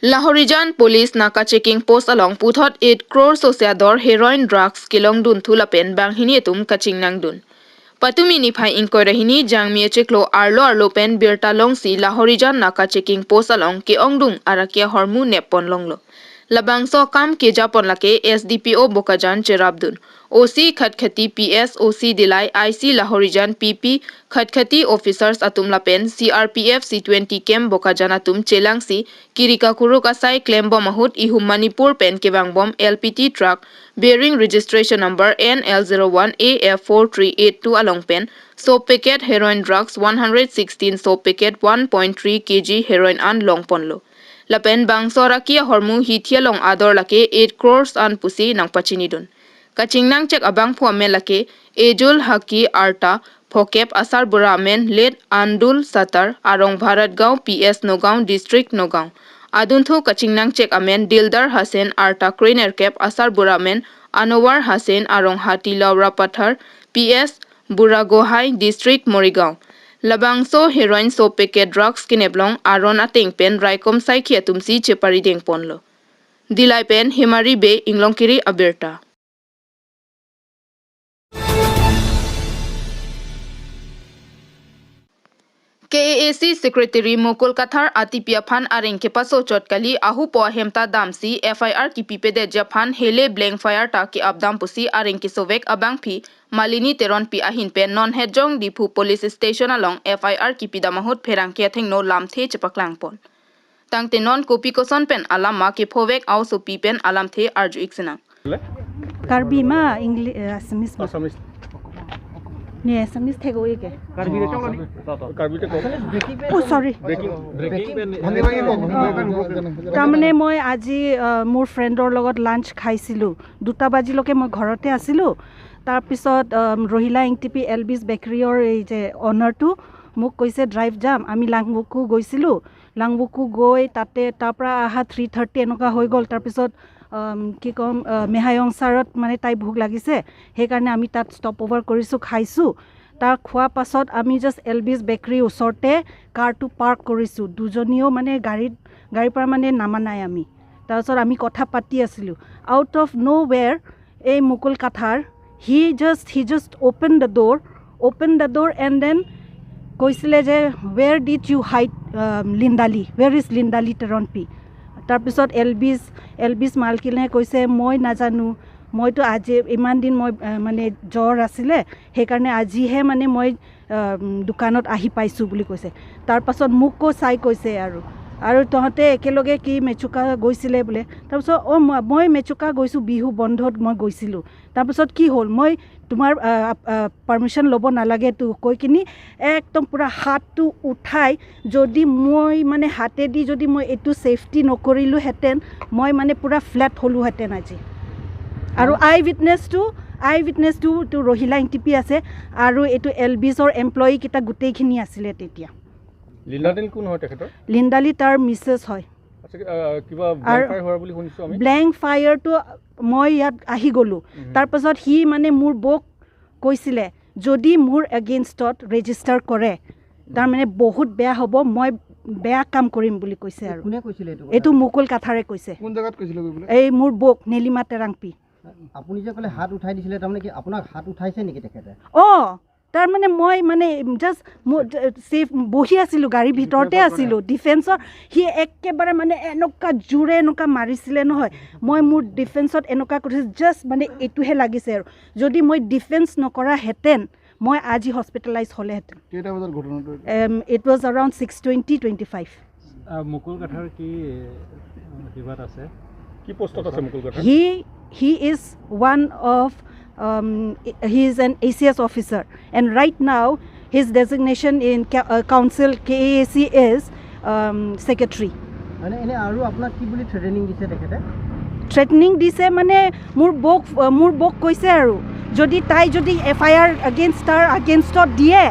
Lahorijan police naka checking post along puthot 8 crore sosiador heroin drugs kilong dun thulapen banghini tum kaching nang dun. Patumi ni phai inquiry hini jangmi cheklo arlo arlo pen birta long si Lahorijan naka checking post along ke ongdung arakia hormu nepon longlo. Labangso kam ke japon lake SDPO Bokajan Cherabdun. OC Khatkhati PS OC Dilai IC Lahorijan PP Khatkhati officers atum lapen CRPF C20 camp Bokajan atum Chelangsi Kirika Kuruk asai claim bomahut ihu Manipur pen kebang bom LPT truck bearing registration number NL01AF4382 along pen soap packet heroin drugs 116 soap packet 1.3 kg heroin an long ponlo. Lapen bangso rakia hormu hithialong ador lake 8 crores an pusi nang pachinidun. Kachingnang chek abang phuame lake Ejul Haki Arta Phokep Asar Buramen Late Andul Satar Arong Bharat Gaon PS Nagaon District Nagaon. Adunthu Kachingnang chek amen Dildar Hasen Arta Craner Cap Asar Buramen Anowar Hasen Arong Hati Laura Pathar PS Buragohai District Morigaon. Labangso heroin soap packet drugs kineblong aron ateng pen raikom sai khiatumsi chepari deng ponlo. Dilai pen Himari be inglongkiri aberta. KAAC Secretary Mukul Kathar Atipia Phan Areng Kepaso Chotkali Ahu Po Hemta Damsi FIR ki pipede Japan Hele Blank Fire ta ki abdam pusi Areng ki Sovek Abang Phi Malini Teron Pi Ahin Pen Non Hedjong Diphu Police Station along FIR ki pidamahut Pherang ki atheng no lam the chepaklang pon. Tangte non kopi koson pen alam ma ki phovek au so pi pen alam the arju iksena. Karbi ma English Assamese ma. Assamese. Ne Assamese thego eke. Karbi Oh sorry. তাৰমানে মই আজি মোৰ ফ্ৰেণ্ডৰ লগত lunch খাইছিলোঁ, 2টা বাজিলৈকে মই ঘৰতে আছিলোঁ। তাৰপিছত ৰহিলা এনটিপি এলবিছ বেকাৰীৰ এই যে অনাৰটো মোক কৈছে ড্ৰাইভ যাম। আমি লাংবুকু গৈছিলোঁ, লাংবুকু গৈ তাতে তাৰ পৰা অহা 3:30 এনেকুৱা হৈ গ'ল। তাৰপিছত কি ক'ম, মেহায়ংচাৰত মানে তাই ভোক লাগিছে, সেইকাৰণে আমি তাত ষ্টপ অভাৰ কৰিছোঁ, খাইছোঁ। তাৰ খোৱা পাছত আমি জাষ্ট এলবিছ বেকাৰীৰ ওচৰতে কাৰটো পাৰ্ক কৰিছোঁ। দুজনীও মানে গাড়ীৰ পৰা মানে নামা নাই আমি। তাৰপিছত আমি কথা পাতি আছিলোঁ। আউট অফ ন' ৱেৰ এই Mukul Kathar he just open the door and then কৈছিলে যে where did you hide Lindali, where is Lindali Teronpi. তাৰপিছত এলবিছ মালকিনে কৈছে মই নাজানো, মইতো আজি ইমান দিন মই মানে জ্বৰ আছিলে সেইকাৰণে আজিহে মানে মই দোকানত আহি পাইছোঁ বুলি কৈছে। তাৰপাছত মোকো চাই কৈছে আৰু আৰু তহঁতে একেলগে কি মেচুকা গৈছিলে বোলে। তাৰপিছত অঁ মই মেচুকা গৈছোঁ, বিহু বন্ধত মই গৈছিলোঁ। তাৰপিছত কি হ'ল, মই তোমাৰ পাৰ্মিশ্যন ল'ব নালাগেতো কৈ কিনি একদম পূৰা হাতটো উঠাই, যদি মই মানে হাতেদি যদি মই এইটো ছেফটি নকৰিলোঁহেঁতেন মই মানে পূৰা ফ্লেট হ'লোহেঁতেন আজি। আৰু আই উইটনেছটো ৰহিলা এনটিপি আছে আৰু এইটো এলবিছৰ এমপ্লয়ীকেইটা গোটেইখিনি আছিলে তেতিয়া। লিন্দালি কোন হয় তেখেতৰ? লিন্দালি তাৰ মিছেছ হয়। কিবা ব্লেংক ফায়াৰ হোৱা বুলি শুনিছোঁ আমি। ব্লেংক ফায়াৰটো মই ইয়াত আহি গ'লোঁ। তাৰপাছত সি মানে মোৰ বৌক কৈছিলে যদি মোৰ এগেইনষ্টত ৰেজিষ্টাৰ কৰে তাৰমানে বহুত বেয়া হ'ব, মই বেয়া কাম কৰিম বুলি কৈছে। আৰু কোনে কৈছিলে এইটো? এইটো মুকুল কাথাৰে কৈছে। কোন জেগাত কৈছিলে? এই মোৰ বৌক নীলিমা তেৰাংপি। আপুনি যে ক'লে হাত উঠাই দিছিলে, তাৰমানে কি আপোনাক হাত উঠাইছে নেকি তেখেতে? অঁ, তাৰমানে মই মানে জাষ্ট মোৰ ছেফ বহি আছিলোঁ, গাড়ীৰ ভিতৰতে আছিলোঁ। ডিফেন্সৰ সি একেবাৰে মানে এনেকুৱা জোৰে এনেকুৱা মাৰিছিলে নহয়, মই মোৰ ডিফেন্সত এনেকুৱা কৰিছোঁ, জাষ্ট মানে এইটোহে লাগিছে। আৰু যদি মই ডিফেন্স নকৰাহেঁতেন মই আজি হস্পিটেলাইজ হ'লেহেঁতেন। কেইটা বজাত ঘটনাটো? It was around 6:20-25। Mukul Kathar কি কিবাত আছে, কি পোষ্টত আছে Mukul Kathar? He is one of he is an ACS officer, and right now his designation in council KAAC is secretary. মানে এনে আৰু আপোনাক কি বুলি থ্ৰেটেনিং দিছে তেখেতে? থ্ৰেটেনিং দিছে মানে মোৰ বৌক কৈছে আৰু যদি তাই যদি FIR against তাৰ আগেইনষ্টত দিয়ে